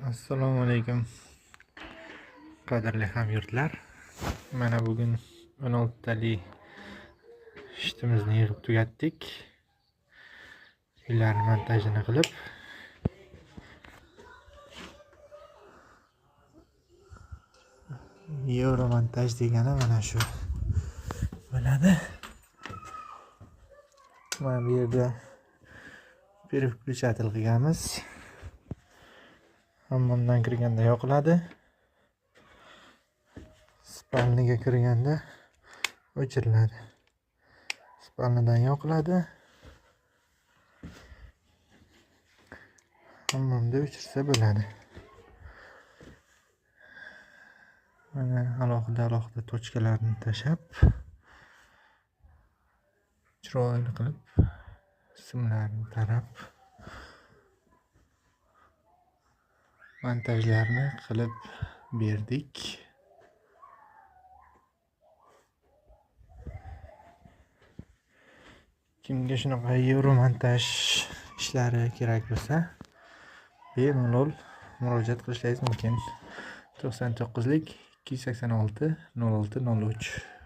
Assalomu alaykum qadrli hamyurtlar. Mana bugun 16 tali shitimizni yig'ib tugatdik. Uylarni montajini qilib, yevro montaj degani mana shu bo'ladi. Mana bu yerda переключатель qilganmiz. Hammomdan kirganda yoqiladi. Spalniga kirganda o'chiriladi. Spalnidan yoqiladi. Hammomda o'chirsa bo'ladi. Mana alohida tochkalarni tashab chiroyli qilib simlarni tarab montajlarni qilib berdik. Kimga shunaqa yevro montaj ishlari kerak bo'lsa, bemalol murojaat qilishingiz mumkin. 99 286 06 03.